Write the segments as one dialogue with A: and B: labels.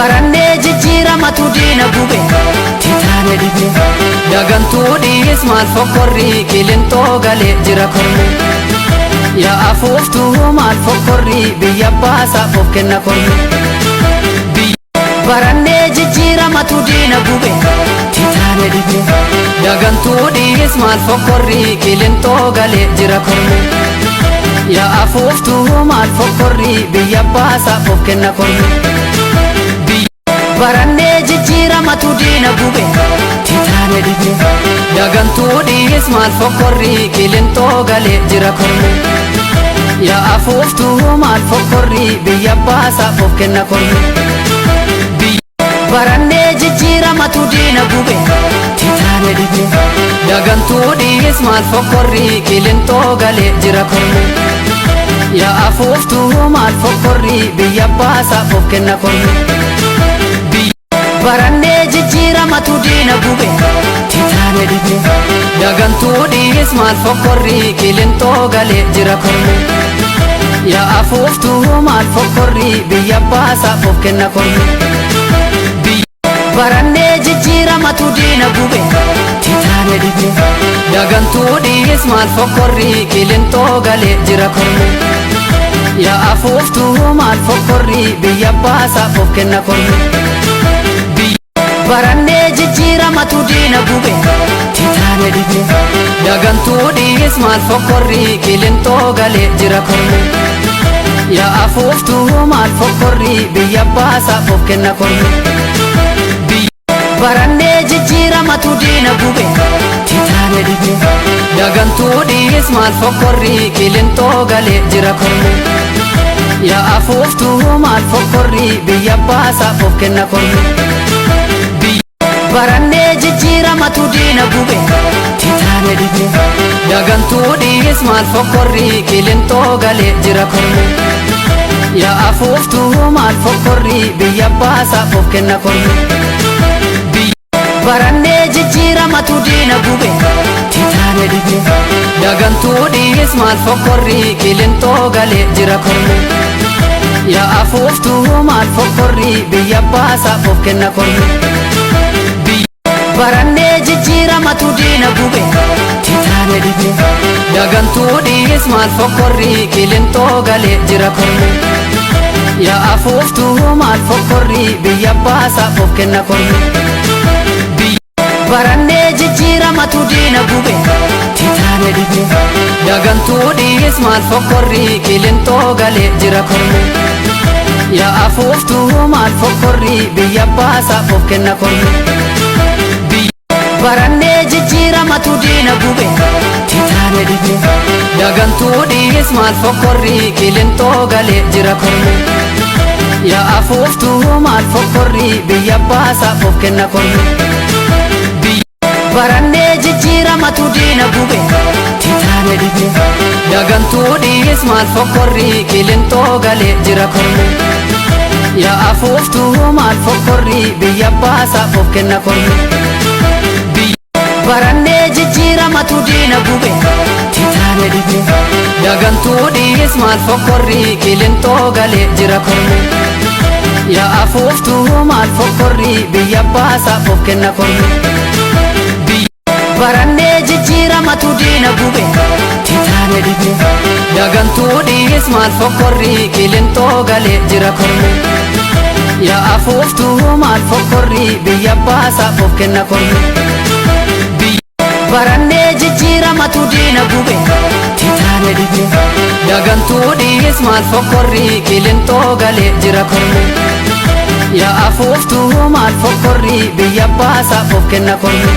A: Barannee jijjiiramatu diina gube titaane dhibe. Dagantuu dhiis maal fokkorri qilintoo galee jira korme. Yaa afuuftuu maal fokkorri biyya baasaaf of kenna korme. Barannee jijjiiramatu diina gube titaane dhibe. Dagantuu dhiis maal fokkorri qilintoo galee jira korme. Yaa afuuftuu maal fokkorri biyya baasaaf of kenna korme. Barannee jijjiiramatu diina gube titaane dhibe. Dagantuu dhiis maal fokkorri qilintoo galee jira korme. Yaa afuuftuu maal fokkorri biyya baasaaf of kenna korme. Barannee jijjiiramatu diina gube titaane dhibe. Dagantuu dhiis maal fokkorri qilintoo galee jira korme. Yaa afuuftuu maal fokkorri biyya baasaaf of kenna korme. Barannee jijjiiramatu diina gube titaane dhibe. Dagantuu dhiis maal fokkorri qilintoo galee jira korme. Yaa afuuftuu maal fokkorri biyya baasaaf of kenna korme. Barannee jijjiiramatu diina gube titaane dhibe. Dagantuu dhiis maal fokkorri qilintoo galee jira korme. Yaa afuuftuu maal fokkorri biyya baasaaf of kenna korme. Barannee jijjiiramatu diina gube titaane dhibe. Dagantuu dhiis maal fokkorri qilintoo galee jira korme. Yaa afuuftuu maal fokkorri biyya baasaaf of kenna korme. Barannee jijjiiramatu diina gube titaane dhibe. Dagantuu dhiis maal fokkorri qilintoo galee jira korme. Yaa afuuftuu maal fokkorri biyya baasaaf of kenna korme. Barannee jijjiiramatu diina gube titaane dhibe. Dagantuu dhiis maal fokkorri qilintoo galee jira korme. Yaa afuuftuu maal fokkorri biyya baasaaf of kenna korme. Barannee jijjiiramatu diina gube titaane dhibe. Dagantuu dhiis maal fokkorri qilintoo galee jira korme. Yaa afuuftuu maal fokkorri biyya baasaaf of kenna korme. Barannee jijjiiramatu diina gube titaane dhibe. Dagantuu dhiis maal fokkorri qilintoo galee jira korme. Yaa afuuftuu maal fokkorri biyya baasaaf of kenna korme. Barannee jijjiiramatu diina gube titaane dhibe. Dagantuu dhiis maal fokkorri qilintoo galee jira korme. Yaa afuuftuu maal fokkorri biyya baasaaf of kenna korme. Barannee jijjiiramatu diina gube titaane dhibe. Dagantuu dhiis maal fokkorri qilintoo galee jira korme. Yaa afuuftuu maal fokkorri biyya baasaaf of kenna korme. Barannee jijjiiramatu diina gube titaane dhibe. Dagantuu dhiis maal fokkorri qilintoo galee jira korme. Yaa afuuftuu maal fokkorri biyya baasaaf of kenna korme. Barannee jijjiiramatu diina gube titaane dhibe. Dagantuu dhiis maal fokkorri qilintoo galee jira korme. Yaa afuuftuu maal fokkorri biyya baasaaf of kenna korme. Barannee jijjiiramatu diina gube titaane dhibe. Dagantuu dhiis maal fokkorri qilintoo galee jira korme. Yaa afuuftuu maal fokkorri biyya baasaaf of kenna korme. Barannee jijjiiramatu diina gube titaane dhibe. Dagantuu dhiis maal fokkorri qilintoo galee jira korme. Yaa afuuftuu maal fokkorri biyya baasaaf of kenna korme.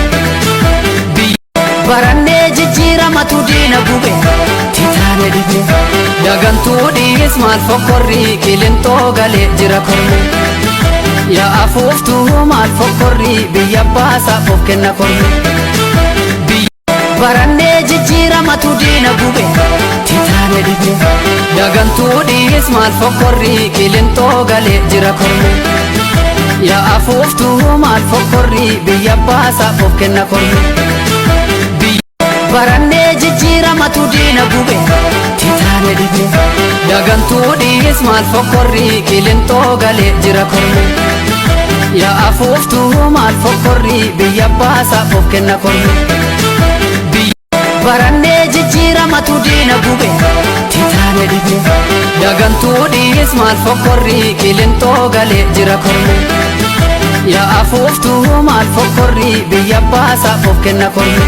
A: Barannee jijjiiramatu diina gube titaane dhibe. Dagantuu dhiis maal fokkorri qilintoo galee jira korme. Yaa afuuftuu maal fokkorri biyya baasaaf of kenna korme. Barannee jijjiiramatu diina gube titaane dhibe. Dagantuu dhiis maal fokkorri qilintoo galee jira korme. Yaa afuuftuu maal fokkorri biyya baasaaf of kenna korme. Barannee jijjiiramatu diina gube titaane dhibe. Dagantuu dhiis maal fokkorri qilintoo galee jira korme. Yaa afuuftuu maal fokkorri biyya baasaa of kenna kormi. Barannee jijjiiramatu diina gube titaane dhibe. Dagantuu dhiis maal fokkorri qilintoo galee jira kormi. Yaa afuuftuu maal fokkorri biyya baasaa of kenna kormi.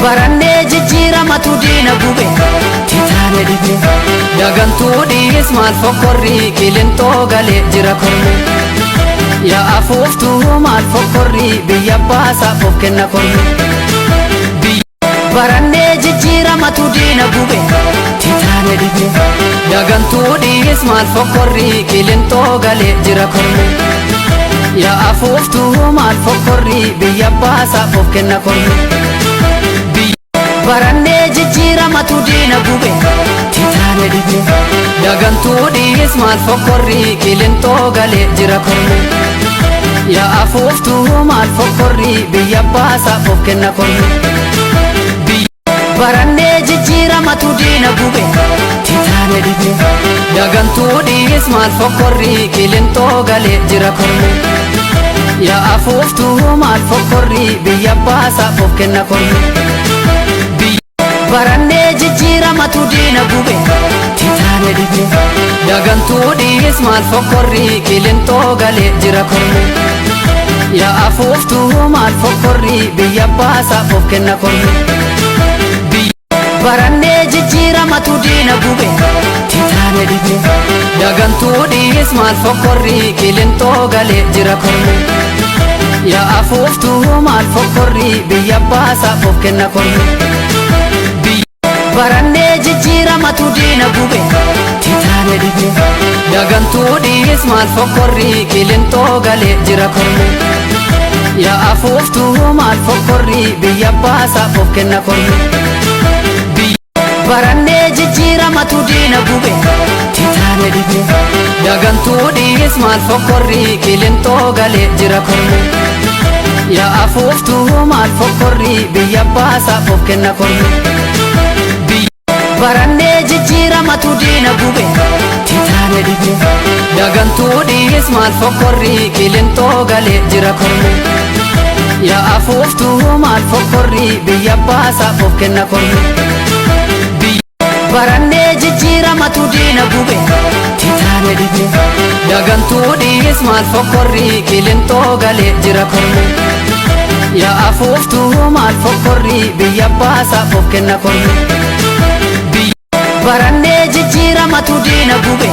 A: Barannee jijjiiramatu diina gube titaane dhibe. Dagantuu dhiis maal fokkorri qilintoo galee jira kormi. Yaa afuuftuu maal fokkorri biyya baasaa of kenna kormi. Barannee jijjiiramatu diina gube titaane dhibe. Dagantuu dhiis maal fokkorri qilintoo galee jira kormi. Yaa afuuftuu maal fokkorri biyya baasaa of kenna kormi. Barannee jijjiiramatu diina gube titaane dhibe. Dagantuu dhiis maal fokkorri qilintoo galee jira kormi. Yaa afuuftuu maal fokkorri biyya baasaa of kenna kormi. Barannee jijjiiramatu diina gube titaane dhibe. Dagantuu dhiis maal fokkorri qilintoo galee jira kormi. Yaa afuuftuu maal fokkorri biyya baasaa of kenna kormi. Barannee jijjiiramatu diina gube titaane dhibe. Dagantuu dhiis maal fokkorri qilintoo galee jira kormi. Yaa afuuftuu maal fokkorri biyya baasaa of kenna kormi. Barannee jijjiiramatu diina gube titaane dhibe. Dagantuu dhiis maal fokkorri qilintoo galee jira kormi. Yaa afuuftuu maal fokkorri biyya baasaa of kenna kormi. Barannee jijjiiramatu diina gube titaane dhibe. Dagantuu dhiis maal fokkorri qilintoo galee jira kormi. Yaa afuuftuu maal fokkorri biyya baasaa of kenna kormi. Barannee jijjiiramatu diina gube titaane dhibe. Dagantuu dhiis maal fokkorri qilintoo galee jira kormi. Yaa afuuftuu maal fokkorri biyya baasaa of kenna kormi. Barannee jijjiiramatu diina gube titaane dhibe. Dagantuu dhiis maal fokkorri qilintoo galee jira kormi. Yaa afuuftuu maal fokkorri biyya baasaa of kenna kormi. Barannee jijjiiramatu diina gube titaane dhibe. Dagantuu dhiis maal fokkorri qilintoo galee jira kormi. Yaa afuuftuu maal fokkorri biyya baasaa of kenna kormi. Barannee jijjiiramatu diina gube